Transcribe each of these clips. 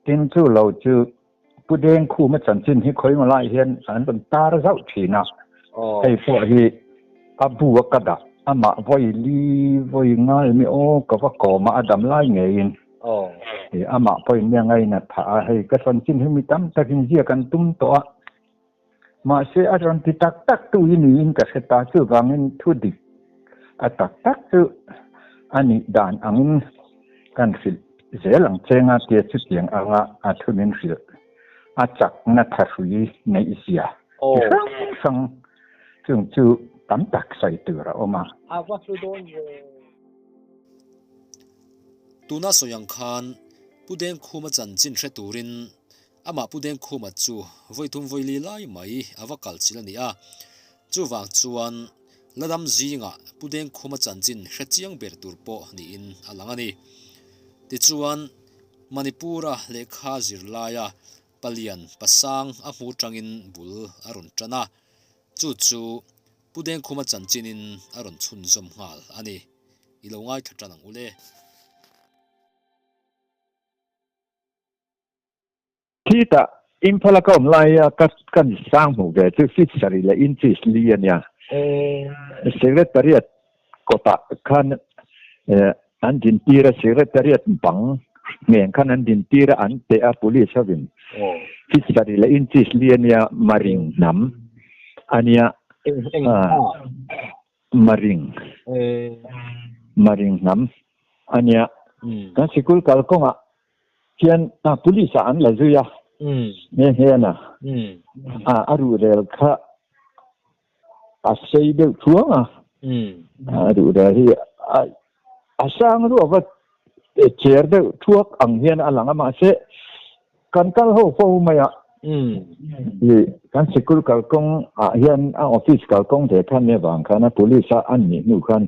Tin chu lo chu Pu Dengkhuma chanchin hi khawi maw lai hian an rawn tar zauh thin a, hei pawh hi a bu a ka dah amah vawi li vawi ngai mi aw ka va kawm a, a dam lai ngeiin amah pawhin mi a ngainat phah a, hei ka chanchin hi mi tam takin ziak an tum tawh a, mahse a rawn ti tak tak tu hi niin ka hre ta, chuvangin thu dik a tak tak chu a nih dan angin kan hrilh zel ang cheng a tia chutiang anga a thu min hrilh a chakna thahrui neih zia chi hrang hrang chung chu tam tak sawi tur a awm a. A va hlu dawn ve. Tuna sawi ang khan Pu Dengkhuma chanchin hre turin Amah Pu Dengkhuma chu vawi thum vawi li lai mai a va kal chil a ni a, chuvang chuan Ladam zingah Pu Dengkhuma chanchin hre chiang ber tur pawh niin a lang a ni. Tichuan, Manipur-a lehkha zir laia palian pasang a hmu tangin bul a rawn tan a, chu chu Pu Dengkhuma chanchinin a rawn chhunzawm nghal a ni. I lo ngaithla tan ang u le. Khitah Imphala ka awm laia ka kan sang hmuh ve chu feet sarih leh inches li a nia. Secretariat kawtah khan an din tir a, Secretariat bang ngheng khan an din tir a, an teh a police hovin. Feet sarih leh inches li a nia, Maring hnam a nia. Maring Maring hnam a nia. Kan sikul kalkawngah Hian a police ah an la zui a, nghe nghe a na. A ruhrel kha a sei deuh thuang a, a ruhrel hi a sang ruak a, chair deuh thuak ang hian a lang a, mahse kan kal ho fo mai a, kan sikul kalkawng ah hian a office kalkawng ve khan nia vang khan a police a an nih hnu khan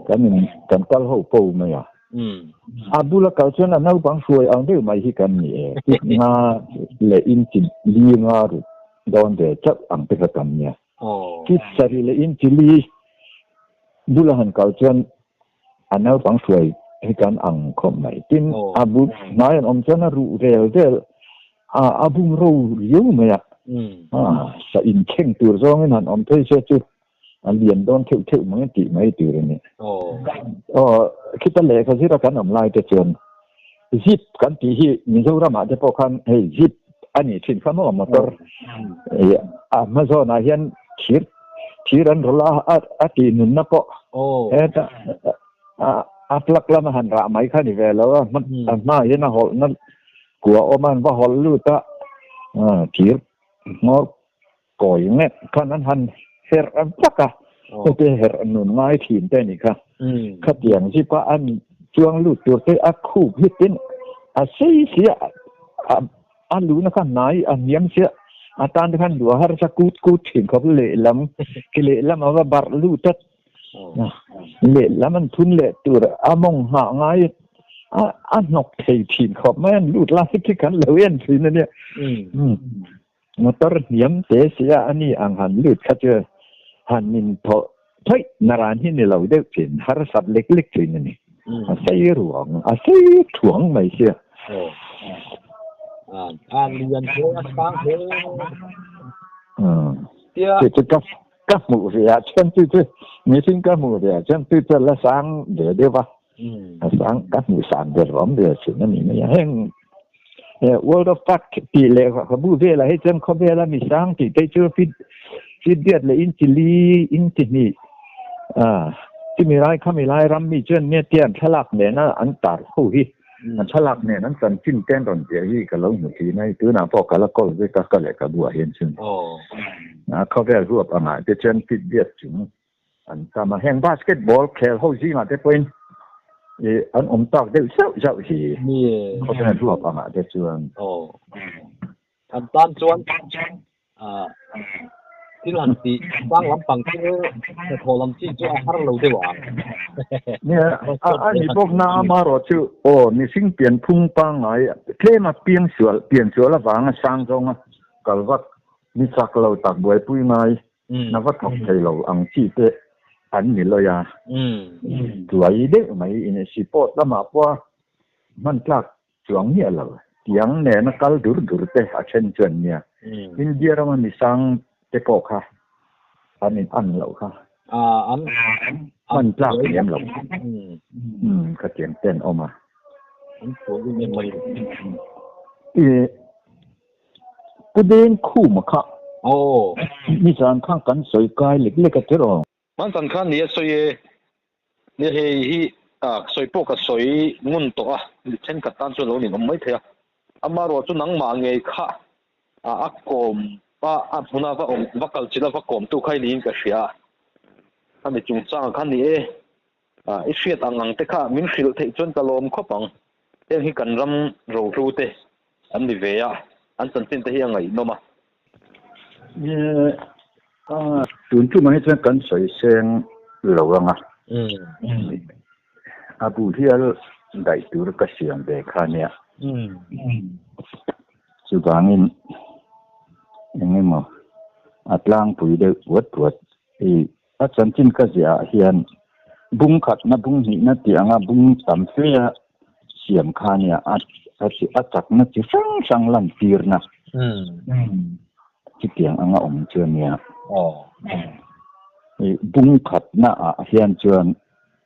kan in kan kal ho fo mai a. A bula kal chuan a naupang hruai ang deuh mai hi kan ni e. Tik nga leh inchi li nga ruk dawn ve chauh ang te kha kan nia. Kit sarih leh inchi li bula han kal chuan a naupang hruai hi kan ang khawp mai. Tin, a bul hnai an awm chuan a ruh vel vel a bum ro riau mai a. Sa inthleng tur zawngin han awm phei se chu A lian dawn theuh theuh mai tih mai tur a ni. Aw, khita lehkha zira kan awm lai te chuan zip kan tih hi Mizoramah te pawh khan hei zip a nih thin kha maw motor a hma zawnah hian thir thir an rawlh a a tih nunna pawh heta a plug lama han rah mai kha ni ve lo a a hmaah hian a hawlhna kua awm a an va hawlh lut a thir hmawr Kawi nge khan an han herh vak a, hete herh nun ngai thin te anih kha. Khatiang zip a an chuang lut tur te a khup hi tin a sei sia a luhna kha hnai a hniam sia a tan te khan luh a harsa kut kut thin khawp lehlam ki lehlam a va barh lut a lehlam an thun leh tur a mawng nghah ngai a hnawk thei thin khawp mai an lut lai khi kan lo en thin ania. Motor hniam te sia a ni ang han lut kha chu han in thawh thawih na ran hi ni lo deuh thin, harsat lek lek thin a ni. A sei ruang, a sei thuang mai sia. A lian hle, a sang hle. Chu chu ka ka hmuh ve ah chuan chu chu mihring ka hmuh ve ah chuan chu chu a la sang ve deuh a. A sang ka hmuh san ber awm ve thin a ni mai a. Heng World of Fact tih leh ka bu velah hi chuan khawvela mi sang tih te chu fit fit biat leh inchi li inchi hnih chumi lai khami lai ram mi chuan nge te an thlalak nena an tar ho hi an thlalak nen an chanchin te an rawn ziah hi ka lo hmu thin a hei tunah pawh ka la kawl vek a ka lehkhabu ah hian chuan khawvel huap angah te chuan fit biat chung An tam a, heng basketball khel ho zingah te pawhin ih an awm tak deuh zauh zauh hi khawvel ruak angah te chuan. Aw, an tan chuan thil han tih sang lampang chu hnathawh lam chi chu a har lo deuh ang. Nia, a ni bawk na amarawh chu aw mihring pianphung pangngai tlema piangsual piansual avanga sang zawnga kal vak ni chak lo tak buaipui ngai Na va thawk thei lo ang chi te an ni lawi a, tuai deuh mai in si pawt lamah pawh a hman tlak Chuang miah lo. Tiang nena kal dur dur te a then chuan nia. India rama misang te pawh kha an in an loh kha. An hman tlak lem lo. Kha tiang te an awm a. An phuah em em mai. I Pu Deng Khuma kha. Aw. Nizan khan kan sawi kai lek lek a tiraw. Hmansan khan ni a sawi e. Nia hei hi sawi pawh ka sawi ngun tawh a, mi thenkhat tan chuan lo ninawm mai thei a. Amaherawh chu nangmah ngei kha a kawm a, a hmuna va awm va kal chilh a va kawmtu kha i niin ka hria a. Khami chungchangah khan ni e, i hriat ang ang te kha min hrilh theih chuan ka lawm khawp ang. Heng hi kan ram rohlu te an ni ve a, an chanchin te hi a ngaihnawm a. Tun tumah hi chuan kan sawi seng lo ang a, a bu hial daih tur ka siam ve kha nia. Chuvangin eng emaw a tlangpui deuh puat puat i a chanchin ka ziah ah hian bung khatna bung hnihna tih anga bung tam fe a siam kha nia a a chakna chi hrang hrang lantirna chutiang anga awm chu a nia. Bung khatna ah hian chuan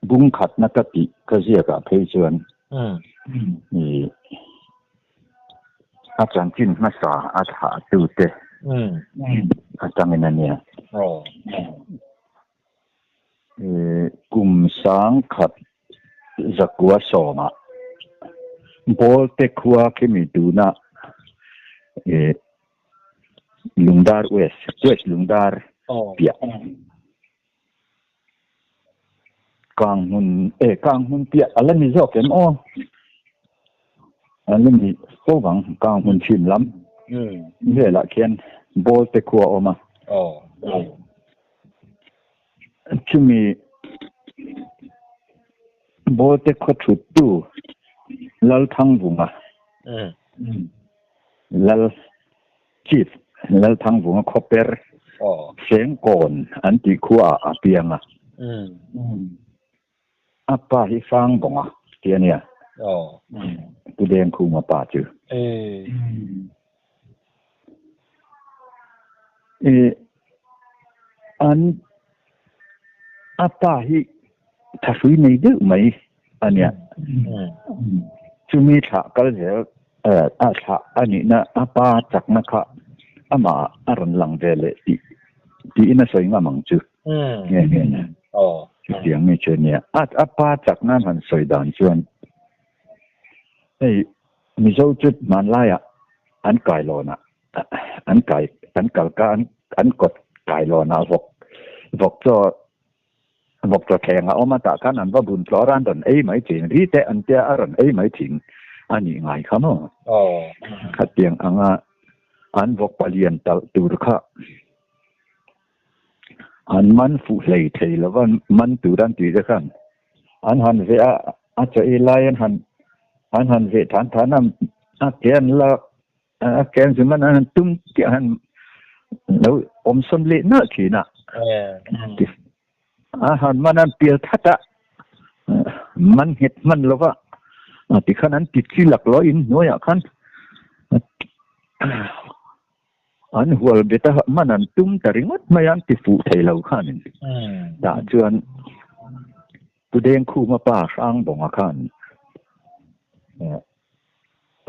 bung khatna ka tih ka ziak ah phei chuan i a chanchin hmasa a thlah tute atangin a nia. Kum sang khat zakua sawmah Bawlte khua khimi tuna Lungdar West, West Lungdar piah Kanghmun e Kanghmun piah a la ni zawk em aw? A la ni fo vang Kanghmun chhim lam velah khian Bawlte khua a awm a. Chumi Bawlte khaw thuttu Lalthangvunga, Lal Chief Lalthangvunga khawper Sengkawn an tih khuaah a piang a. A pa hi Hrangbawnga tih a nia. Pu Dengkhuma pa chu. An a pa hi thahrui nei deuh mai a nia. Chumi thlah kal zel a thlah a nihna a pa chakna kha amah a rawn lang ve leh tih tiin a sawi ngam ang chu. Nge nge nia. Chutiang mi chu a nia. A pa chakna an han sawi dan chuan hei Mizo chu hmanlaiah an kailawnah an kai an kal ka an kawt kailawnah vawk vawk chaw vawk chaw thleng a awm a tah khan an va bun tlawr a an rawn ei mai thin ri te an tia a rawn ei mai thin a nih ngai kha maw khatiang anga an vawk palian talh tur kha An man fuh hlei thei lo va, man tur an tih te khan an han veh a, a chaw ei lai an han an han veh than than a, a ke an lak a ke an zun man an han tum chiah han lo awm sawn leh nalh thin a. A han man an pial that a, man nghet hman lo va, tikhan an ti chi laklawh in hnuaiah khan An hual bet a, man an tum ta ringawt mai a, an ti fuh thei lo khanin. Tah chuan Pu Dengkhuma pa Hrangbawnga khan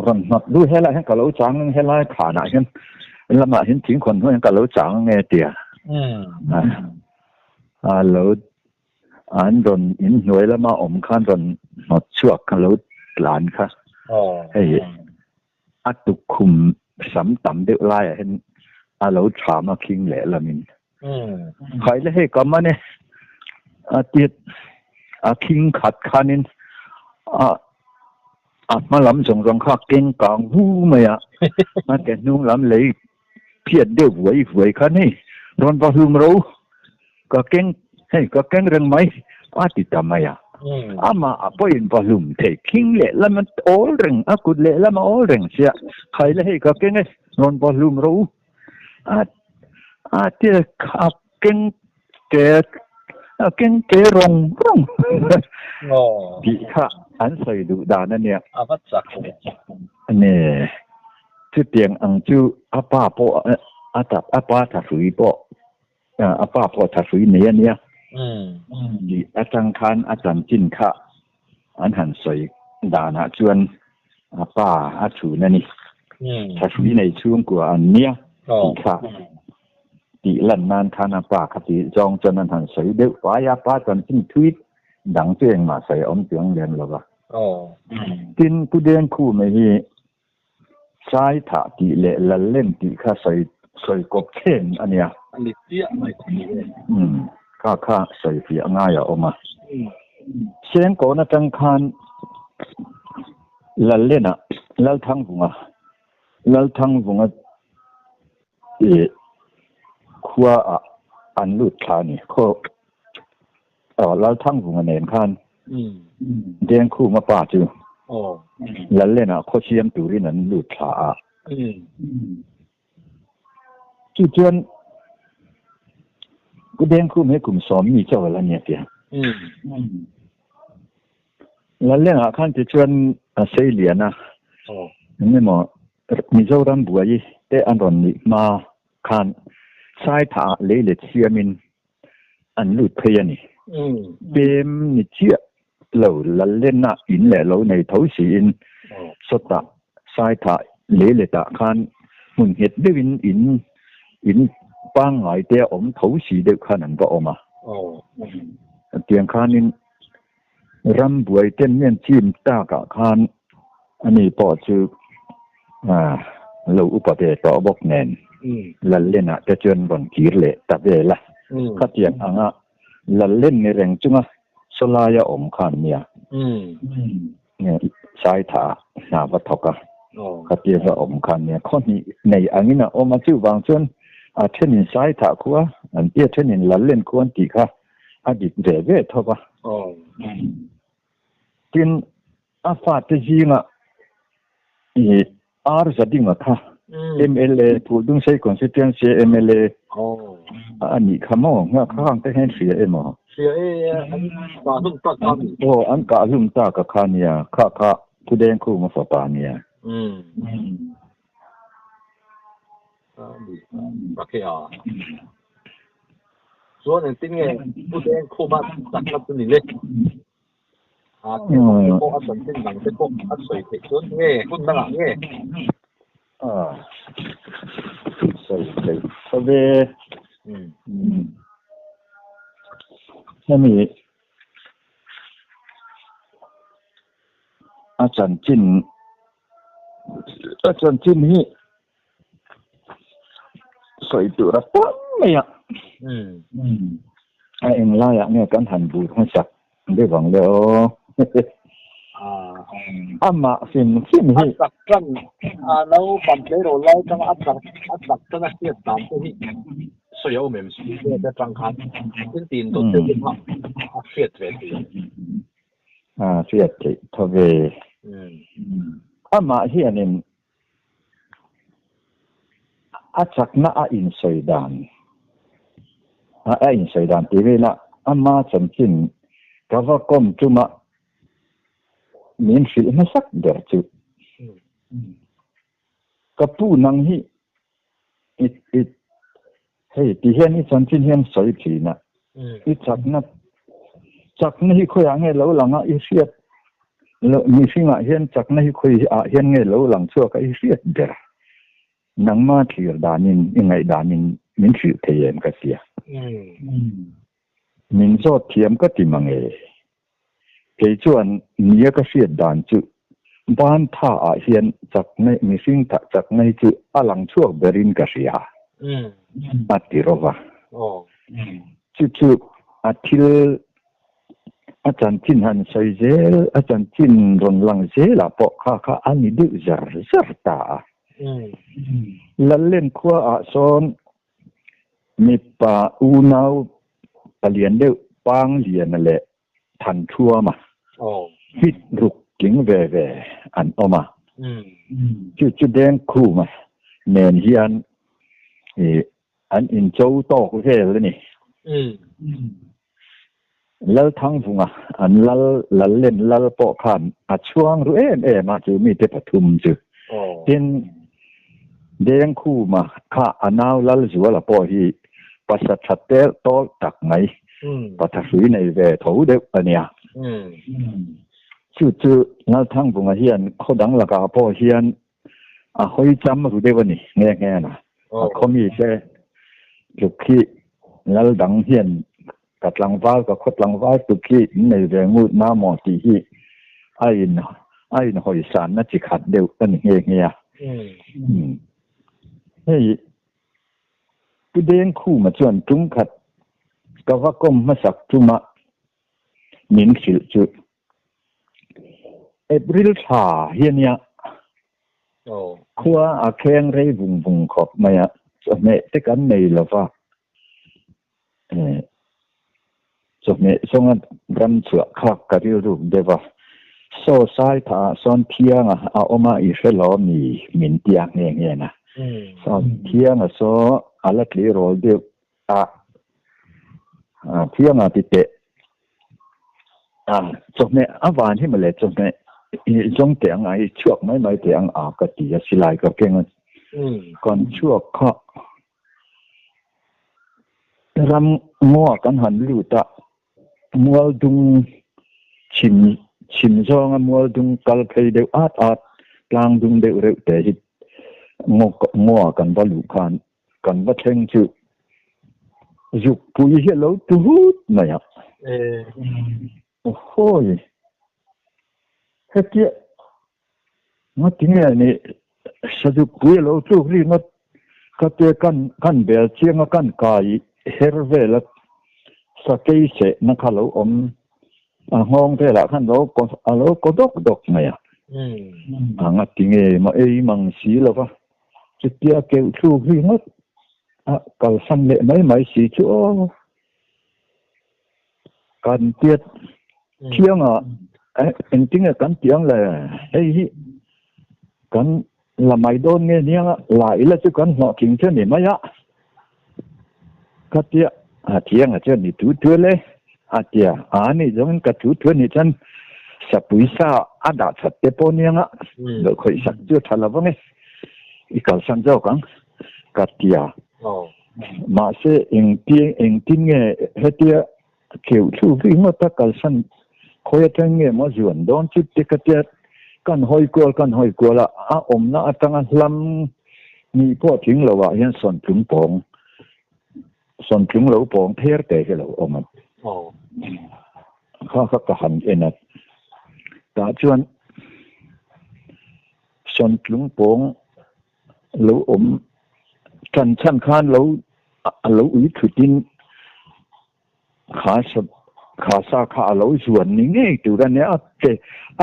rawn hnawt lu helaiah hian ka lo chang ang helai khanah hian lamah hian thingkhawn hnuaiah hian ka lo chang ang e tia a lo an rawn inhnuai lama awm khan rawn hnawt chhuak kha lo tlan kha hei A tukkhum sam tam deuh laiah hian a lo cham a khing leh lamin. Khai le hei ka man e a tiat a khing khat khanin a a hma lam zawng zawng kha a keng kang vu mai a, a ke hnung lam lei phiat deuh vuai vuai khan hei rawn va hlum ro ka keng hei ka keng reng mai a ti ta mai a amah a pawhin va hlum thei khing leh lam a awl reng a kut leh lam a awl reng sia khai la hei ka keng e rawn va hlum ro a a tia a keng ke. A keng ke rawng rawng tih kha an sawi duh dan a nia. A va chak ve. Ne, chutiang ang chu a pa pawh a tap, a pa thahrui pawh, a pa pawh thahrui nei a nia. Tih atang khan a chanchin kha an han sawi danah chuan a pa a chhun a ni. Thahrui nei chhungkua an nia tih kha. Tih lan nan khan a pa kha tih zawng chuan an han sawi deuh fai a, pa chanchin thui dang chu engmah sawi a awm chuang lem lo va. Tin, Pu Dengkhume hi Sai thah tih leh Lallen tih kha sawi sawi kawp thleng a nia. A ni chiah mai ni e. Umm, kha kha sawi fiah ngai a awm a. Sengkawn atang khan Lallenah Lalthangvunga, Lalthangvunga I khua ah an lut thla a ni. Khaw Lalthangvunga nen khan Dengkhuma pa chu Lallenah khaw siam turin an lut thla a. Chu chuan Pu Dengkhum hi kum sawm mi chauh a la ni a tia. Lallenah khan tichuan a sei lian a, eng emaw Mizoram buai te an rawn nih hma khan Saithaah lei let siamin an lut phei a ni. Pem ni chiah lo Lallenah in leh lo nei tho siin sawtah Saithah lei letah khan hmun nghet deuhin in in pangngai te a awm tho si deuh khan an va awm a. Tiang khanin Ram buai ten hian chim takah khan ani pawh chu lo upa ve tawh bawk nen Lallenah te chuan rawn kir leh ta vel a. Khatiang anga Lallen ni reng chunga sawlaia awm khan nia Saitha hna va thawk a, khatia va awm khan nia khaw hnih nei angin a awm a, chuvang chuan a thenin Saitha khua an tia thenin Lallen khua an tih kha a dik ve ve tho va. Tin, a fate zingah i R Zadinga kha mla, Phuldungsei Constituency mla a nih kha maw? Nga kha ang te hian hria em aw? Hria e, an kah hlum tak kha ni. Aw, an kah hlum tak a kha nia, kha kha Thudengkhuma fapa nia. Chuan engtin nge Pu Dengkhuma chakna chu ni le? A thil te pawh a chanchin dang te pawh a sawi theih chuan nge hun dangah nge? A sawi theih tho ve. Hemi a chanchin a chanchin hi sawi tur a tam mai a. A englaiah nge kan han bur hmasak deuh ang le aw. Amah hrim hrim hi. A chak tan a naupang tleirawl lai atanga a chak a chak tan a hriat dan te hi sawi a awm em si te atang khan thil tin dawt deuh te kha a hriat ve theih ang. A hriat theih tho ve. Amah hianin A chakna a insawi dan a insawi dan tih velah ama chanchin ka va kawm ṭuma min hrilh hmasak ber chu ka pu nang hi i i hei ti hian i chanchin hian sawi ṭhin a i chakna chakna hi khawiah nge lo lang a i hriat mihringah hian chakna hi khawi ah hian nge lo lang chhuak a i hriat ber nangma thlir danin i ngaih danin min hrilh thei em ka tia min zawt thiam ka ti mange. Kei chuan nia ka hriat dan chu ban tha ah hian chakna mihring tha chakna hi chu a lang chhuak berin ka hria a ti rawh a. Chu chu a thil a chanchin han sawi zel a chanchin rawn lang zelah pawh kha kha a ni deuh zar zar ta a. Lallen khua ah sawn Mipa unau palian deuh Pangliana leh Thanthuama hit ruk tling ve ve an awm a. Chu chu Dengkhuma nen hian an incho tawk vel a ni. Lalthangvunga an lal Lallen lal pawh khan a chhuang ru em em a chu mite pathum chu. Tin, Dengkhuma kha a nau Lalzuala pawh hi pasa tha tel tawl tak mai, patha hrui nei ve tho deuh a nia. Chu chu Lalthangvunga hian khaw dang lakah pawh hian a hawi cham ru deuh a ni nghe nghe a. A khaw mite tluk hi lal dang hian ka tlangval ka khaw tlangval tluk hi in nei ve ngut na maw tih hi a in a in hawi sanna chi khat deuh a ni nghe nghe a. Hei Pu Dengkhuma chuan tum khat ka va kawm hmasak tuma min hrilh chu April thla hi a nia. Khua a kheng rei vung vung khawp mai a, chawhmeh te kan nei lo va. Chawhmeh zawnga ram chhuah khak ka rilruk deuh a, Saw sai tha ah sawn thianga a awm a i hre lo mi min tia nghe nghe na. Saw thianga saw a la tleirawl deuh a, thianga ti teh a chawhmeh a van hi mawle chawhmeh zawng teh ang a i chhuak mai mai teh ang a ka ti a silai ka keng a kan chhuak kha Ram ngaw kan han lut a, mual dung chhim chhim zawnga mual dung kal phei deuh at at, tlang dung deuh reuh te hi ngaw ngaw kan va luh khan kan va thleng chu zukpui hi a lo tu hut mai a. Awhawi! Hetia ngatinge ni Sazukpui a lo tluk ri ngawt ka te kan kan bel chiang a kan kai her vel a sakei sehna kha lo awm a nghawng velah khan lo a lo kaw dawk dawk mai a. A ngatinge maw ei mang si lo va chutia keuh thluk ri ngawt a kalsan leh mai mai si chu aw. Kan tiat thiang a engtinge kan tih ang le hei hi kan la mai dawn nge nia la ila chu kan hlawh tling chu a ni mai a ka tia a thiang a chuan ni thu thu le a tia a ni zawngin ka thu thu a nih chuan sapui sa a dah that te pawh nia nga lo khawih sak chu a tha lo vang e i kalsan zawk ang ka tia. Mahse engti engtin nge hetia kheuh thlu vi ngawt a kalsan khawi atang nge maw zuan dawn chu te ka tia kan hawi kual kan hawi kual a, a awmna atanga hlam ni pawh tling lo ah hian sawntlung pawng sawntlung lo pawng pher te hi lo awm a. Kha kha ka han en a, tah chuan sawntlung pawng lo awm tan chhan khan lo a lo ui thutin kha sa kha sa kha a lo zuan ni ngei tur a nia a ke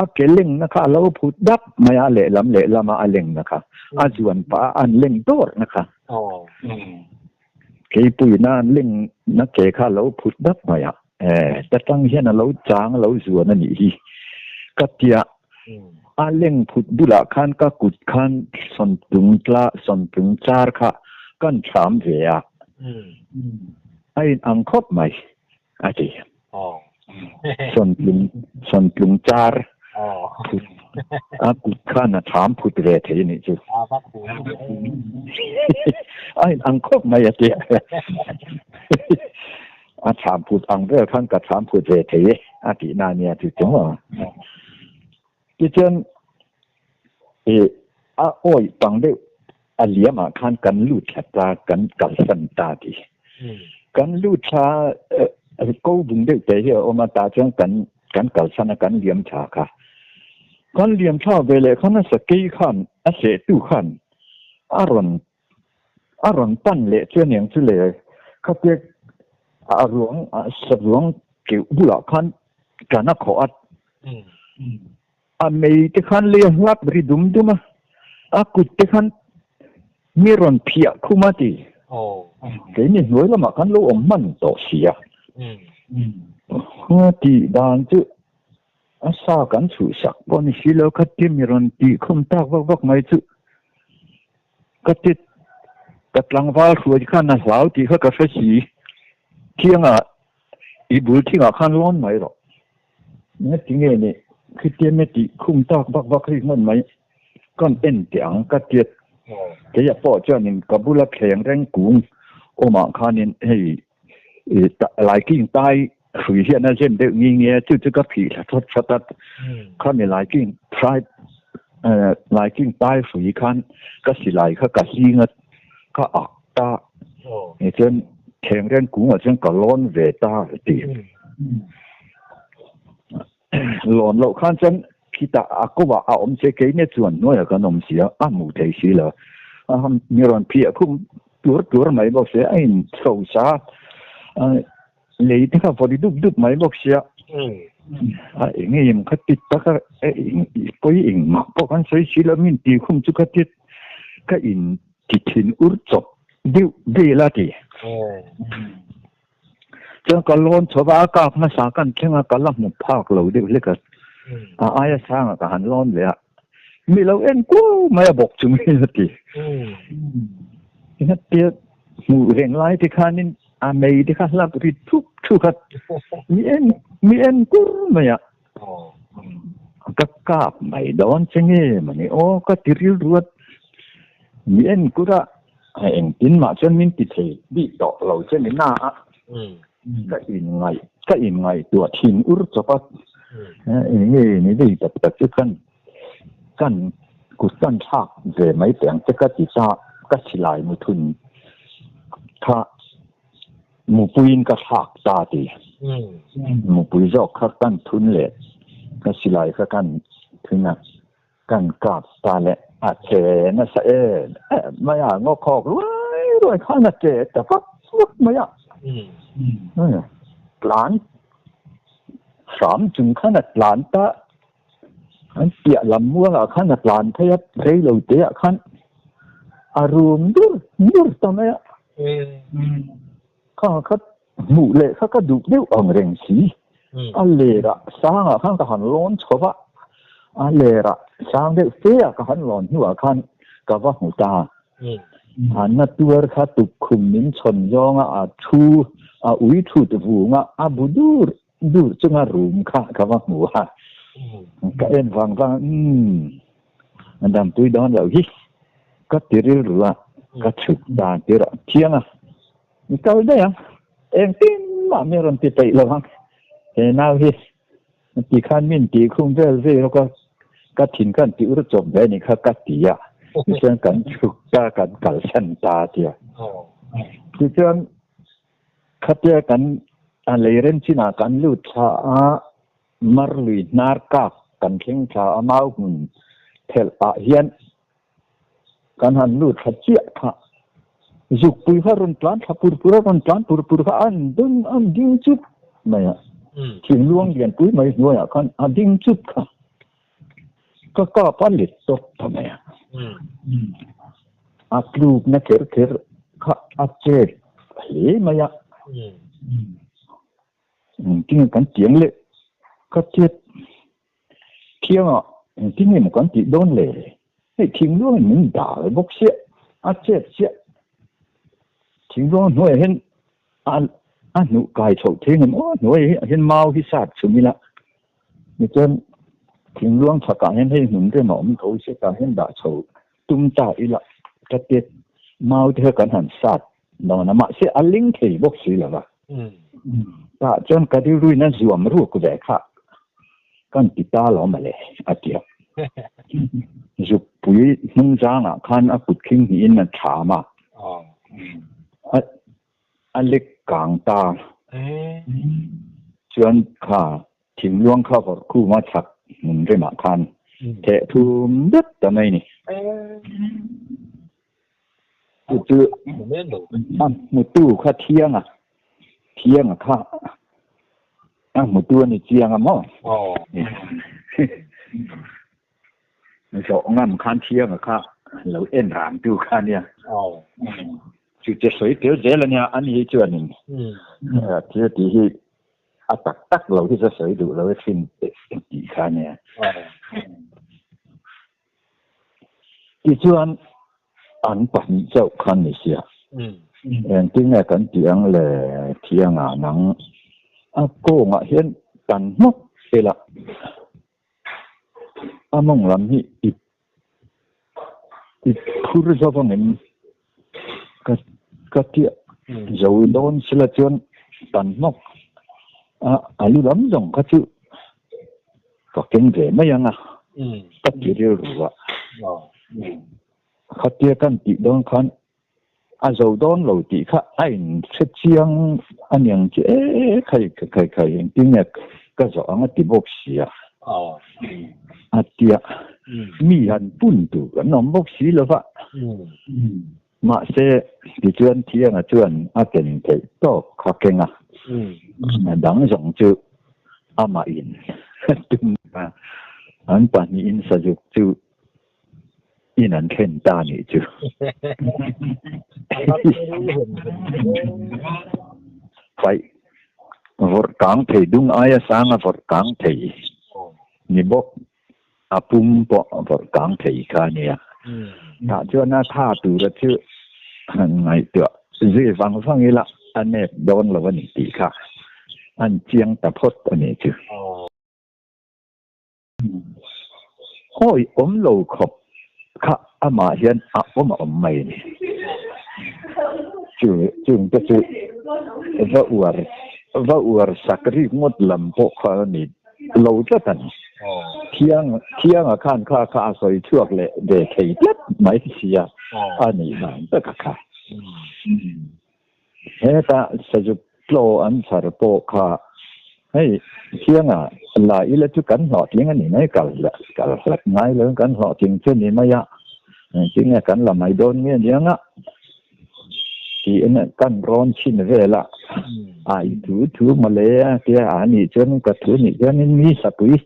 a ke lengna kha a lo phut dap mai a lehlam lehlama a lengna kha a zuan pah a an leng dawrhna kha keipuiina an lengna ke kha a lo phut dap mai a ta tang hian a lo chang a lo zuan a nih hi ka tia A leng phut bulah khan ka kut khan sawntlung tla sawntlung char kha kan thlam ve a, a in ang khawp mai a ti. Sawntlung sawntlung char phut a kut khan a thlam phut ve thei a nih chu. A in ang khawp mai a ti. A thlam phut ang vel khan ka thlam phut ve thei e a tih na nia chu chu maw. Tichuan i a awih pang deuh a liam ah khan kan lut thla ta kan kalsan ta ti. Kan lut thla ko bung deuh te hi a awm a tah chuan kan kan kalsan a kan liam thla kha. Kan liam thla ve leh khan a sakei khan a sehtu khan a rawn A rawn pan leh chu aniang chu le, khatia a ruang sa ruang keuh bulah khan tan a khawh a, a mei te khan lei a hlap ri dum dum a, a kut te khan mi rawn phiah khum a ti. Keini hnuai lamah khan lo awm hman tawh si a. Tih dan chu a sa kan chhuhsak pawh ni si lo, khatia mi rawn tih khum tak vak vak mai chu. Ka ti ka tlangval hruai khan a hlau tih kha ka hre si. Thiangah I bul thingah khan lawn mai rawh. Engati nge ni khitiam e tih khum tak vak vak rik ngawt mai kan en teh ang ka tiat. Keia pawh chuanin ka bula thleng reng kung awmah khanin hei laiking tai hrui hian a zem deuh ngi nge chu chu ka phih thla thawt thawt a. Khami laiking thrai laiking tai hrui khan ka silai kha ka hling a ka ak ta. Tichuan thleng reng kungah chuan ka lawn ve ta a ti. Lawn loh khan chuan khitah a kovah a awm che keini chuan hnuaiah kan awm si a, a hmuh thei si lo. A mi rawn phiah khum tur tur mai bawk sia, a in chho sa a lei te kha vawt dup dup mai bawk sia. A eng em kha ti tak a, pawi engmah pawh kan sawi si lo, min ti khum chu ka ti ka in ti thin ur chawp deuh vel a ti. Chuan ka lawn chho va, a kak hmasa kan thleng a, ka la hmu phak lo deuh hlek a. A aia sangah ka han lawn leh a, mi lo en kuau mai a bawk chungin a ti. Engati hmuh reng lai te khanin a mei te kha hlap ri thup thuk a, mi en mi en kur mai a. Ka kap mai dawn che nge mani aw ka ti rilru a, mi en kur a, engtin mah chuan min ti thei bik tawh lo che ni na a, ka inngaih ka inngaihtuah thin ur chawp a, eng nge ni dei tak tak chu kan kan kut kan thlak ve mai teh ang che ka ti ta, ka silai muthun kha Mupuiin ka thlak ta ti. Mupui zawk kha kan thun leh ka silai kha kan thun a, kan kap ta leh a che nasa em em mai a, ngaw khawk ruai ruai khan a che ta vak vak mai a. Tlan hram chung khan a tlan ta, an piah lam muangah khan a tlan phei a, rei lo te ah khan a rum dur dur ta mai a. Kha kha hmuh leh kha ka duh deuh ang reng si. A lerah sangah khan ka han lawn chho va, a lerah sang deuh fe ah ka han lawn hnuah khan ka va hmu ta. A na tuar kha tukkhum min chhawn zawnga a thu, a ui thut vunga a bu dur dur chunga rum kha ka va hmu a. Ka en vang vang a, umm. A dampui dawn loh hi ka ti rilru a, ka chhuk dan tir a thiang a, mi kal daih ang, engtin mah mi rawn ti peih lo ang, he nau hi ti khan min tih khum vel vel rawk a, ka thin khan ti ur chawp ve a nih kha ka ti a, tichuan kan chhuk ta kan kalsan ta a ti a, tichuan khatia kan a lei rem chinah kan lut thla a. Mar lui hnar kak kan thleng thla a mau hmun thelh ah hian kan han lut thla chiah kha. Zukpui kha rawn tlan thla pur pur a, rawn tlan pur pur kha an ding an ding chup mai a. Thingluang lianpui mai hnuaiah khan a ding chup kha. Ka kap a let tawp ta mai a. A tlukna kher kher kha a chet hle mai a. Engtin nge kan tiang le? Ka tiat thiangah engtin nge maw kan tih dawn le? Hei thingluangin min dal bawk sia, a chet sia. Thingluang hnuaiah hian a a hnuh kai chhoh thei ngem aw hnuaiah hian mau hi sat chhum ila. Tichuan thingluang chhakah hian hei hmun rem a awm tho sia tah hian dah chho tum ta ila ka tiat mau te kha kan han sat Dawn a, mahse a ling thei bawk si lo va. Tah chuan ka rilruin a zuam ruk ve kha kan ti ta lo mawle a ti a. Zukpui hnung zangah khan a kut khing hnihin a thlam a, a lek kang ta. Chuan kha Thingluang kha vawrh khuma chhak hmun remah khan theh thum deuh ta mai ni. Chu chu a hmutu kha thiang a, thiang a kha a hmutu a ni chiang a maw? Zawh ngam khan thiang a kha lo en ran tu kha nia. Chu che sawi tel zel a nia, ani hi chuanin thil tih hi A tak tak lo hi chu sawi duh lo e thin tih kha nia. Tichuan an pahnih chauh khan ni sia. Engtin nge kan tih ang le thiangah nang. A kawngah hian tan hmawk ila a mawng lam hi i i phur zo vangin ka ka tia zo dawn sila chuan tan hmawk a a lu lam zawng kha chu ka keng ve mai ang a ka ti rilru a. Khatia kan tih dawn khan a zo dawn lo tih kha a in hre chiang a niang che e khai khai khai engtin nge ka zawh ang a ti bawk si a a tia mi han pun tur kan awm bawk si lo va mahse tichuan thianga chuan a ken theih tawk kha keng a a dang zawng chu amah in tum a an pahnihin sazuk chu In an thlen ta nih chu. Paih vawrh kang thei dung aia sanga vawrh kang thei ni bawk a pum pawh vawrh kang thei kha a nia. Tah chuan a tha tura chu han ngaihtuah zui vang vang ila a nep dawn lo a ni tih kha an chiang ta phawt a nih chu. Awi awm lo khawp kha amah hian a awm a awm mai a ni. Chu chung te chu va uar va uar sak rik ngawt lam pawh kha a ni lo tlat a ni. Thiang thianga khan kha kha a sawi chhuak leh ve thei tlat mai sia a nih dan tak a kha. Heta sazuk tlaw an chhar pawh kha hei thianga la ila chu kan hlawhtling a ni mai kal kal hlat ngai lo kan hlawhtling chu ni mai a engtin nge kan la mai dawn nge niang a tiin kan rawn chhin vel a a i thu thu mawle a tia a nih chuan ka thu nih chuanin mi sapui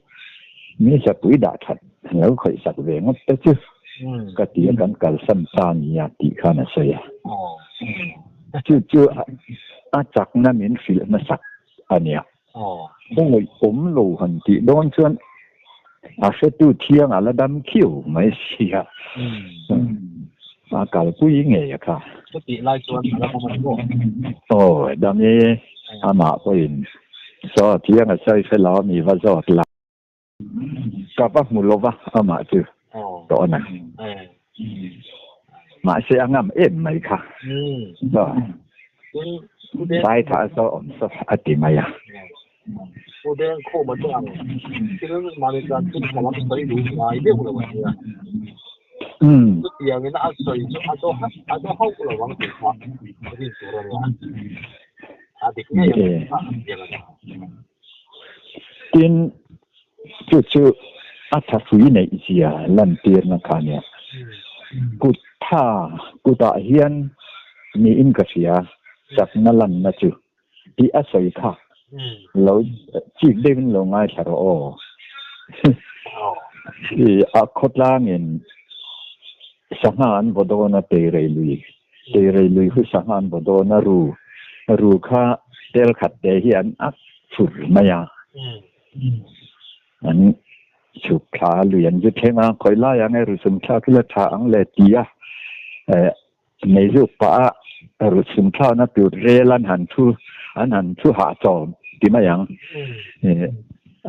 mi sapui dah that lo khawih sak ve ngawt te chu. Ka ti a kan kalsan ta nia tih khan a sawi a. Chu chu a chakna min hrilh hmasak a nia. Khawngaih awm lo han tih dawn chuan a hretu thiang a la dam khiau mai si a. A kalpui ngei a kha. Chutih lai chuan a la dam a ni maw? Aw dam e, amah pawhin saw thiang a sawi fel a mi va zawt la. Ka va hmu lo va amah chu tawh na. Mahse a ngam em mai kha. Sai tha saw awm saw a ti mai a. Pu Deng Khuma chuan thil mahni chuan thil tha lam sawi duh ngai deuh lo a nia. Chutiangin a sawi chu a daw a daw hauh lo ang tih kha rin tur a nia. A dik ngei ang tih kha a chiang a ni. Tin, chu chu a thahrui neih zia lantirna kha nia. Kut tha kutah hian niin ka hria, chakna lanna chu tih a sawi kha lo chik deuhin lo ngaithla rawh aw. A khawtlangin sangha an vaw dawn a teirei lui, teirei lui hu sangha an vaw dawn a ru, ru kha tel khat te hi an ak fur mai a, an chhuk thla lui an zu thleng a, khawi lai ang e ru sum thlak ila tha ang le ti a, Mei zuk pah a rut sum thlakna tur rel an han thu an han thu hahchawm ti mai ang.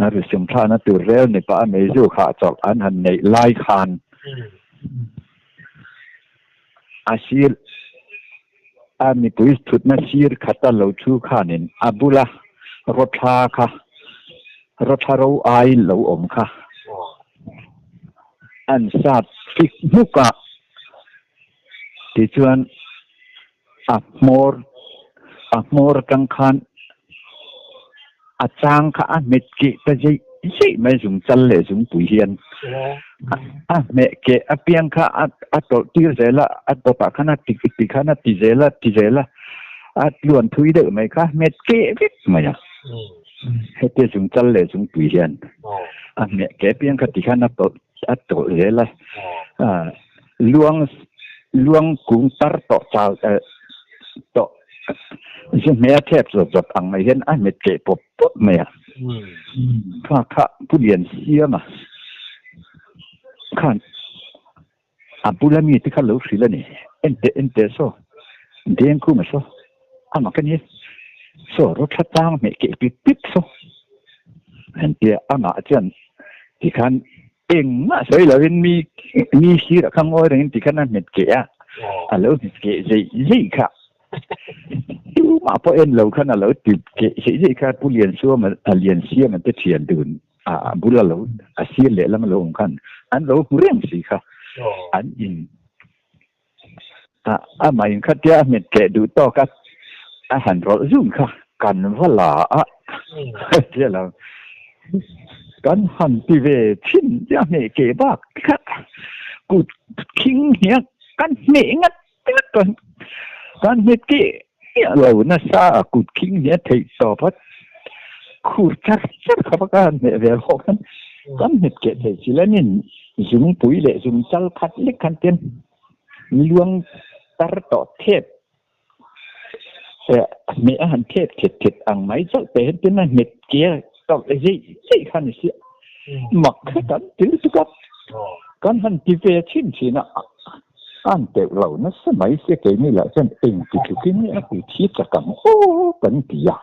A rut sum thlakna tur rel ni pah a mei zuk hahchawlh an han neih lai khan a sir a mipui thutna sir khata lo thu khanin a bula rawthla kha rawthla ro ai lo awm kha an sat fik hmuk a. Tichuan a hmawr a hmawr atang khan a chang kha a hmet keh ta zeih zeih mai zung chal leh zungpui hian a hmeh keh apiang kha a a tawlh tir zel a a tawpah khan a ti ti khan a ti zel a ti zel a a tluan thui deuh mai kha hmet keh vek mai a hetia zung chal leh zungpui hian a hmeh keh apiang kha ti khan a tawlh a tawlh zel a Luang luang kung tar tawh chal tawh zu hmeh a thep zawt zawt ang mai hian a hmet keh pawp pawp mai a. Kha kha Pu Lian Siam a khan a bula mi te kha lo hrilh a ni. Ente ente saw Dengkhuma saw amah ka ni. So ro thla tlang hmeh keh pip pip so an tia amah chuan tikhan engmah sawi lovin mi mi sirah kha ngawi rengin tikhan a hmet keh a a lo hmet keh zei zei kha tumah pawh en lo khan a lo ti keh zei zei kha Pu Liansuama a Liansiama te thian dun a bula lo a sir lehlam a lo awm khan an lo hmu reng si kha an in A mah in khatia a hmet keh duh tawk a, a han rawlh zung kha kan va la a tia lo. Kan han ti ve thin tia hmeh keh bak kha kut khing hniak kan hmeh ngat ngat kan kan hmet keh miah lo nasa a kut khing hniak theih tawp a khur char char kha bak a han hmeh ve hlawh khan kan hmet keh thei si lanin Zungpui leh zungchal khat lek khan ten luang tar tawh thep hmeh a han thep thet thet ang mai chauh te hian tin a hmet ke tawh zeih zeih kha ni si mak kha kan ti lutuk a kan han ti ve thin thin a an teuh lo nasa mai sia keini lah chuan eng ti tlukin nge a ti thi chak ang aw kan ti a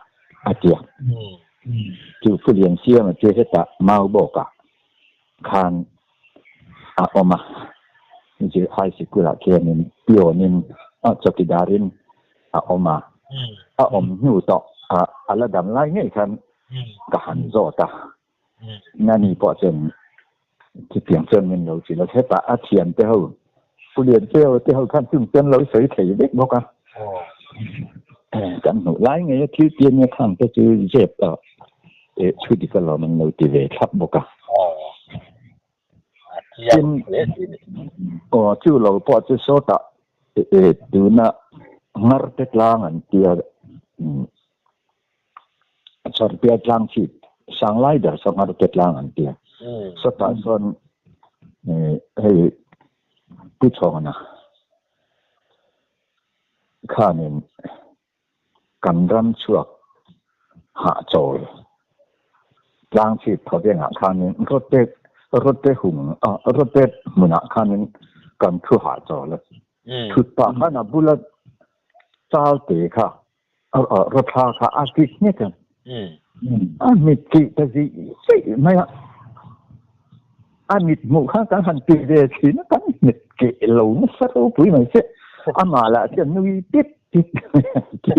a ti a chu Fulian Siama chu hetah mau bawk a. Khan a awm a, zir high sikul ah khianin peon-in chawkidar-in a awm a, a awm hnu tawh a la dam lai ngei khan ka han zawt a, nani pawh chuan chutiang chuan min lo hrilh a, hetah a thiante ho Pu Liancheu te ho khan chung chuan lo sawi thei vek bawk a, kan hmuh lai ngei a thil tia nia khang te chu zep thu dik alawm an lo ti ve thlap bawk a. Tin, aw chu lo pawh chu sawtah tuna ngar te tlang an tia Chawrpia tlang chhip sang lai ber saw ngar te tlang an tia. Sawtah chuan hei Pu Chhawna khanin kan ram chhuak hahchawl tlang chhip thawvengah khanin rawte rawte hung rawte hmunah khanin kan thu hahchawl a. Thut pah khan a bula chal te kha Rawthla kha a kik hnek a. A mit kih ta zih zih mai a. A mit hmuh kha kan han ti ve thin a, kan mit keh lo nasa ropui mai che. Amah lah chuan nui pit pit mai a ti.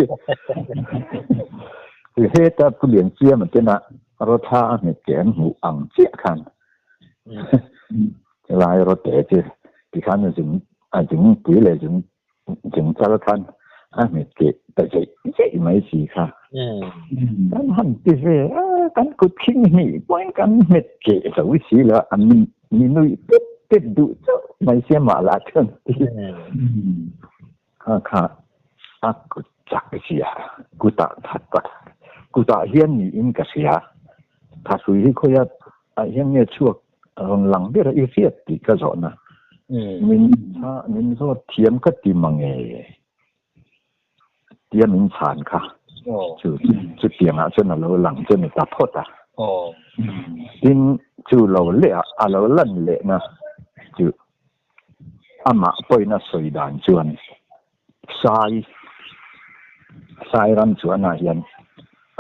Heta Pu Liansiama tena Rawthla a mit keh an hmuh ang chiah khan helai rawte chu tikhan a zung a zungpui leh zung Chung chal khan a hmet keh ta zeih zeih mai si kha. Kan han ti ve a, kan kut khing hnih pawhin kan hmet keh zo si lo a, mi nuih pet pet duh chauh mai sia mah lah chuan ti. Kha kha a kut chak zia, kutah that kutah hian niin ka hria. Thahrui hi khawiah ah hian nge chhuak Rawn lang ber a i hriat tih ka zawhna. Min min zawt thiam ka ti mange tia min chhan kha. Chu chutiangah chuan a lo lang chu ni ta phawt a. Tin chu lo leh a a lo lan lehna chu amah pawhin a sawi dan chuan Sai Sai ram chuanah hian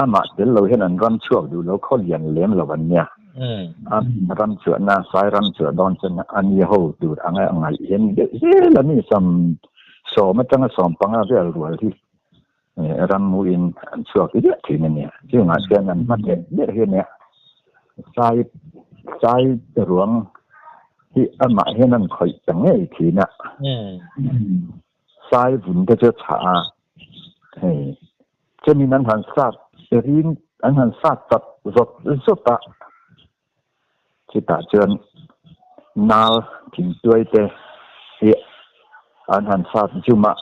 amah tel lo hian an ram chhuak duh lo khaw lian lem lo an nia. A ram chuahna Sai ram chuah dawn chuan a ni ho tur anga ngaih hian deuh zel a ni sam sawm atanga sawm panga vel rual hi ram muin an chhuak riah thin a nia. Chungah chuan an hma teh ber hi a nia. Sai Sai ruang hi amah hian an khawih ta ngei thin a. Sai vun te chu a chhah a, hei chenin an han sat rin an han sat chat zawt zawt a, chutah chuan nal thingtuai te hi an han sat zum a,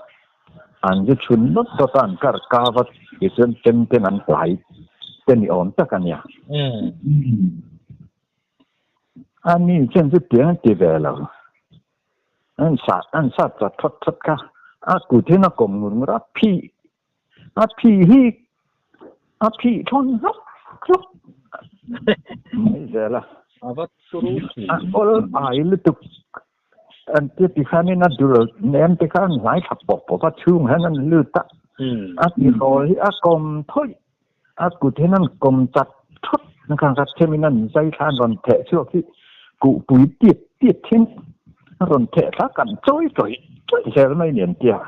an zu chhun nawt nawt a, an kar kau a tichuan chem ten an hlai te ni awm tak a nia. Ani chuan chutiang a ti ve lo. An sat an sat chat thawt thawt kha a kut hian a kawm ngur ngur a, phih a phih hi a phih thawn hlawk hlawk mai zel a. A va turu thin. A awl ai lutuk an tia ti khanin a dul nem te kha an hlai thla pawp pawp a, chhung hian an lut a, a tihrawl hi a kawm thawih. A kut hian an kawm chat thut na khan kha themin an zai thla an rawn theh chhuak hi kuhpui tiat tiat hian a rawn theh thla kan chawi chawi chawi zel mai ni an tia.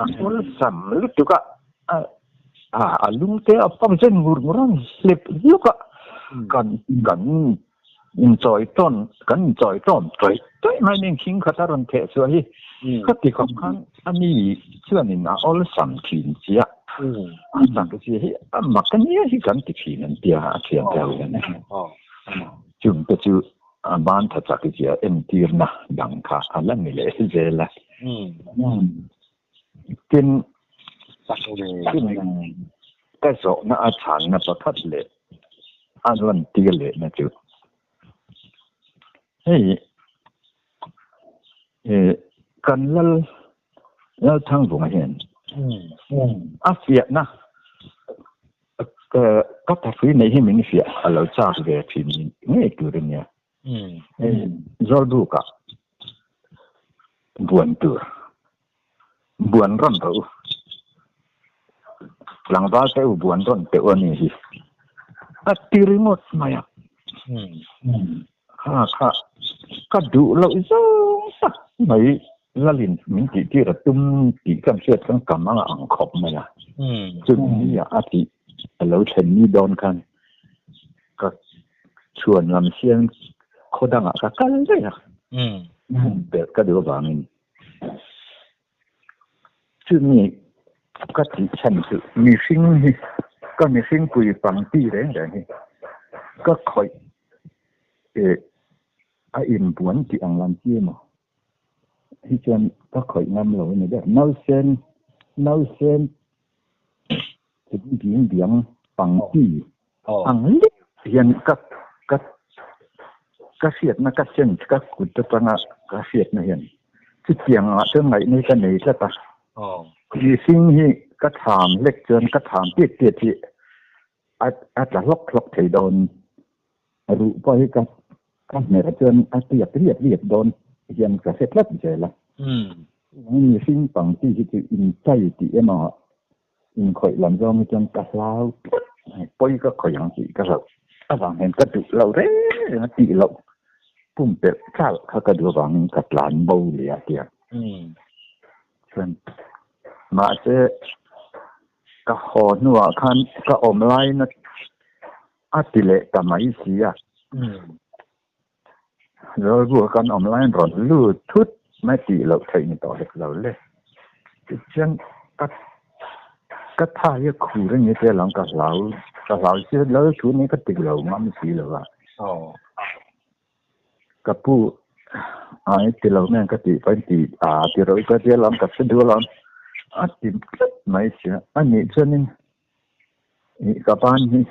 A awlsam lutuk a, a a lung te a pawm zen ngur ngur a hlep hluk a, kan kan inchawi tawn kan inchawi tawn chawi chawi mai ni khing khat a rawn theh chhuah hi khati khawp khan ani chuanin a awlsam thin chiah a chak zia hi a mak ania hi kan ti thin an tia a thiam deuh hian chung te chu a ban tha chak zia entirna dang kha a la ni leh zel a tin ka zawhna a chhanna pakhat leh a rawn tir lehna chu hei kan lal Lalthangvunga hian a fiahna ka thahrui neih hi min fiah a lo chak ve thin ngei tur a nia. Zawlbukah buan tur buan rawn rawh u. Tlangval te u buan rawn teh u a ni hi. A ti ringawt mai a. Kha kha ka duh loh zawng tak mai Lalin min tih tir a tum tih ka hriat khan ka mang ang khawp mai a. Chumi ni ah a tih a lo thlen ni dawn khan ka chhuan lam siam khaw dangah ka kal daih a. Belh ka duh avangin chumi ka tih chhan chu mihring hi ka mihring pui pang ti reng reng hi ka khawih eh a inbuan tih ang lam chi emaw hi chuan ka khawih ngam lo a ni ber. Nausen nausen Chung biang biang pangti ang lek hian ka ka ka hriatna ka sense ka kut atanga ka hriatna hian chutiang ah chuan ngaihna hi ka nei tlat a. Mihring hi ka tham lek chuan ka tham tiat tiat hi a a tla hlawk hlawk thei dawn. Ruh pawh hi ka ka hmer chuan a tiak riak riak dawn hian ka hre tlat zel a. Mihring pangti hi chu inchai tih emaw Inkhawih lam zawng hi chuan ka hlau tlat mai, pawi ka khawih ang tih ka hlauh avang hian ka duh lo reng reng a tih loh pumpelh tlalh kha ka duh avangin ka tlan bo leh a tia. Chuan mahse ka haw hnuah khan ka awm laiin a ti leh ta mai si a. Rilru kan awm laiin rawn lut thut mai tih loh theih ni tawh hek lo le. Tichuan ka ka tha hi a khur a ni te lam ka hlau ka hlau si lal thu ni ka tik lo ngam si lo va. Ka pu ai ti lo nge ka tih pahin ti a ti ro ka tia lam ka hre duh alawm a ti tlat mai sia. A nih chuanin Ka ban hi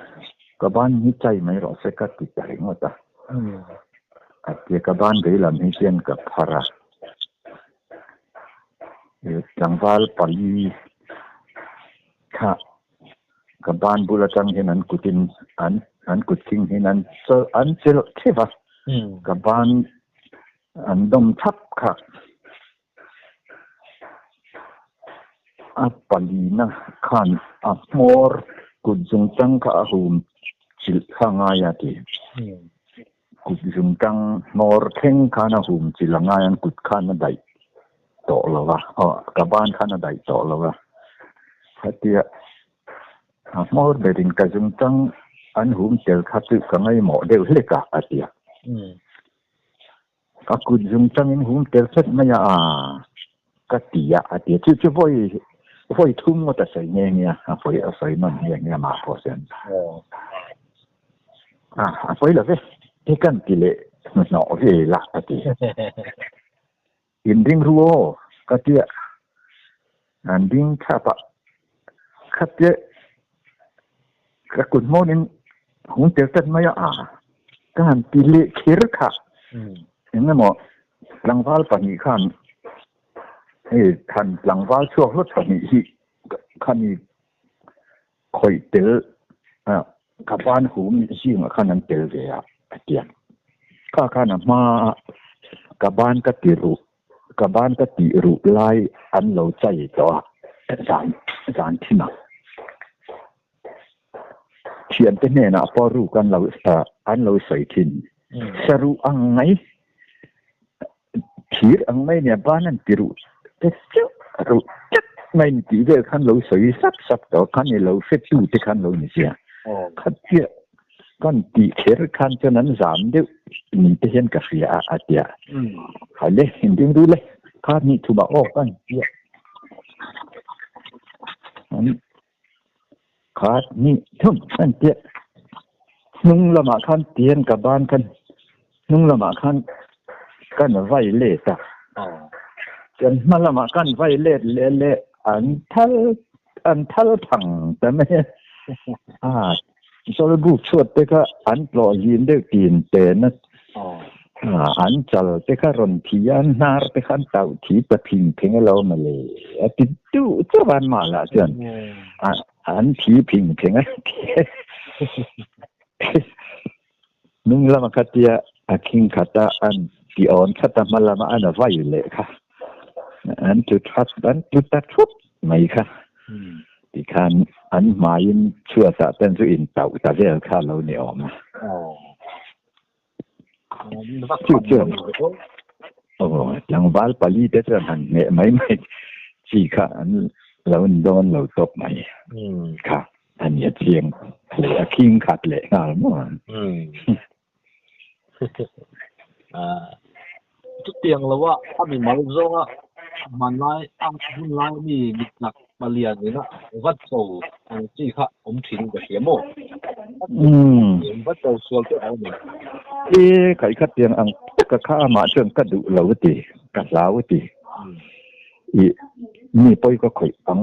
ka ban hi chai mai rawh se ka ti ta ringawt a. A tia ka ban vei lam hi hian ka phar a. Tlangval pali kha ka ban bul atang hian an kutin an an kut thing hian an an chelh theuh a. Ka ban an dawm thap kha. A palina khan a hmawr kut zungtang kha a hum chilh kha ngai a ti. Kut zungtang hmawr thleng khan a hum chilh a ngai a, kut khan a daih tawh lo va, aw ka ban khan a daih tawh lo va. Khatia a hmawr berin ka zungtang an hum tel kha chu ka ngaihmawh deuh hlek a, a ti a. Ka kut zung tangin hum tel tlat mai a, ka ti a, a ti a. Chu chu vawi vawi thum ngawt a sawi nghe nghe a, a vawi a sawi nawn nghe nghe a mah pawh chuan. A, a sawi lo ve, hi kan ti leh hnuhnawh ve la, a ti. Inring ru aw, ka ti a. An ding thlap a, khatia ka kut hmawnin hung tel tlat mai a, ka han ti leh kher kha. Eng emaw tlangval pahnih khan hei than tlangval chhuak hlawt pahnih hi khami khawih tel ka ban hum zingah khan an tel ve a, a ti a. Kha khan a hmaa ka ban ka ti ruh Ka ban ka tih ruh lai an lo chai tawh a, zan zan thim a. Thian te hnenah pawh ruk an lo an lo sawi thin. Saruh ang mai, thir ang mai nia ban an ti ruh te chauh ruh tlat mai ni tih vel khan lo sawi sap sap tawh khan i lo hre tu te khan lo ni sia. Khatia kan tih kher khan chuan an zam deuh ni te hian ka hria a a tia. Hale inding ru le kha hnih thumah aw kan tia. Khat hnih thum an tia. Hnung lamah khan tian ka ban khan hnung lamah khan kan vai let a. Chuan hma lamah kan vai let leh leh an thal an thal thang ta mai a. A Zawlbuk chhuat te kha an tlawh zin deuh tin ten a. An chal te kha rawn thi a, an hnar te kha an tauh thi ta phing phing alo mawle a ti duh chauh a an mah lah chuan an thi phing phing a ti. Hnung lama kha tia a khing khat a an ti awn khat a hma lama an a vai leh kha an tlu that an tlu ta thup mai kha tikhan an hmaiin chhuatah ten chu intauh ta vel kha a lo ni awm a. Chu chuan aw tlangval pali te chuan han hneh mai mai chi kha an lo ni dawn lo tawp mai kha a ni a chiang leh a khing khat leh nghal maw. Chutiang lo a a mimal zawnga hmanlai a hunlai mi mitnak palian ina vat cho ang chi kha awm thin ka hria maw? Vat cho sual te a awm em? E khai kha tiang ang taka kha amah chuan ka duh lo ti, ka hlau ti. I mi pawi ka khawih ang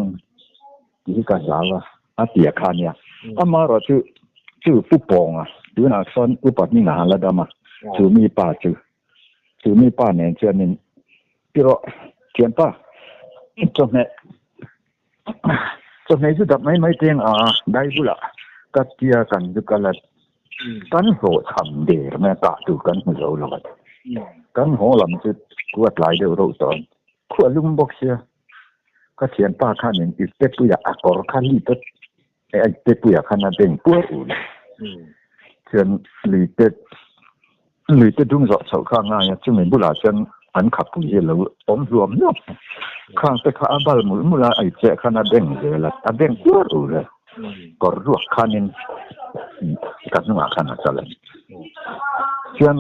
tih hi ka hlau a, a ti a kha nia. Amaherawh chu chu Pu Pawnga tunah sawn upa hmingah a la dam a, chu mi pa chu Chu mi pa nen chuanin ti rawh thianpa chawhmeh chawhmeh chu dap mai mai teng a dai bulah ka tia kan chu ka la kan hlawh cham der mai a kah tur kan hmu zo lo a kan haw lam chu kua tlai deuh reuh tawh a khuah lum bawk sia ka thianpa khanin ipte puiah a kawr kha lit a a ipte puiah khan a beng puar ul a chuan luite Luite dung zawh chhoh kha a ngai a, chumi bulah chuan an khapui hi a lo awm hluam hluam a. Khang te kha a bal mulh mulh a, a icheh khan a beng zel a, a beng kuar ur a, kawr ruak khanin ka hnungah khan a kal a ni. Chuan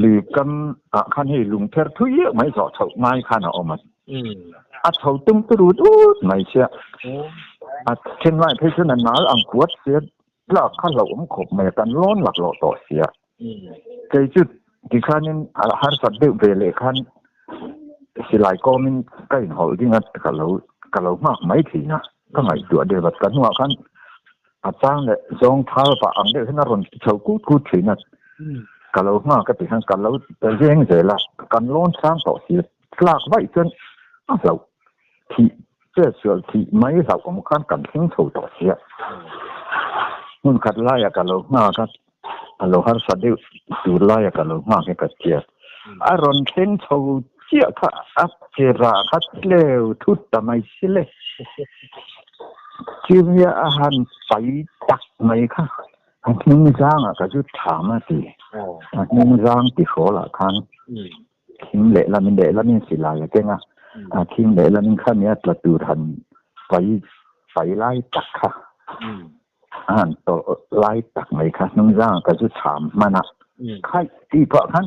lui kam ah khan hei lungpher thui deuh mai zawh chhoh ngai khan a awm a, a chho tum turu dut mai sia, a then lai phei chuan a nal ang kuat sia, Tlak kha hlauhawm khawp mai a, kan lawn laklawh tawh sia. Kei chu tikhanin a harsat deuh ve leh khan silai kawmin ka inhawlh ding a, ka lo ka lo nghak mai thin a, ka ngaihtuah deuh a, ka hnuah khan a chang leh zawng thal pah ang deuh hian a rawn ti chho kut kut thin a, ka lo nghak a ti khan ka lo veng zel a, kan lawn sang tawh sia, tlak vaih chuan a hlauh thih Che sual thih mai hlauhawm khan kan thleng chho tawh sia. Hmun khat laiah ka lo nghak a, a lo harsa deuh tur laiah ka lo nghak e ka tia. A rawn thleng chho chiah kha a che rah kha tleu thut ta mai si le. Chuvia a han pai tak mai kha a hnung zangah ka zu tham a ti. A hnung zang ti hrawlah khan Thing lehlamin lehlamin silai a keng a, a thing lehlamin khami a tla tur han pai pai lai tak kha a han tawlh lai tak mai kha hnungzang ah ka zu cham hman a, khaih tih pah khan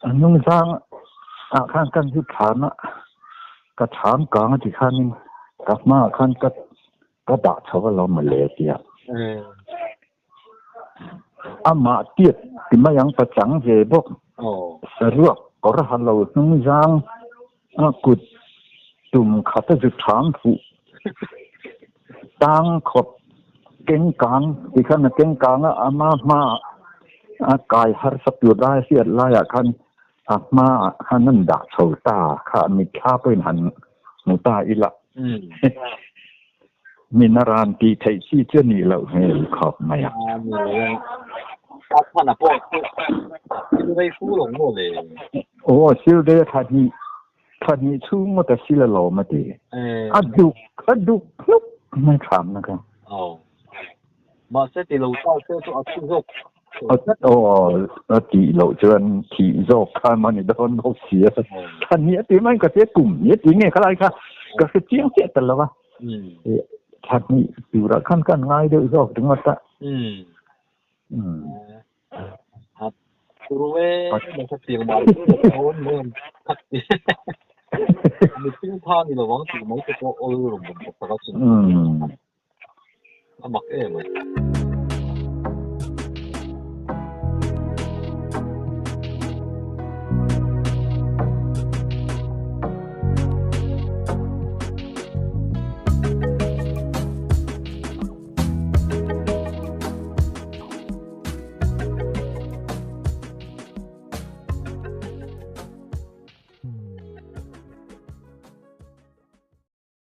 a hnungzang ah khan ka zu cham a, ka cham kang a ti khanin ka hmaah khan ka ka dah chho alawm mawle a ti a. Amah tiat ti mai ang pachang ve bawk. Saruak kawr ha lo hnung zang a kut tum khat a zu tham fuh tang khawp keng kang ti khan a keng kang a ama hma a kai harsa tur lai hriat laiah khan a hmaah khan an dah chho ta kha mitthla pawhin han hmu ta ila. Min a ran tih theih chi chu a nih loh hmel khawp mai a. A ni lo a, a chhan a pawh chu sil rei fu lo maw le? Aw, sil rei a thla hnih, thla hnih chhung ngawt a sil alawm a ti. A duk, a duk hluk mai thamna kha. Aw. Mahse ti lo ta se chu a thi zawk. Aw, a tih loh chuan thih zawk kha mah ni dawn bawk si a. Thla hnih a ti mai ka tia kum hnih a ti nge khalai kha ka hre chiang chiah ta lo a. Thla hnih turah khan ka han ngai deuh zawk ringawt a. A mak em mai.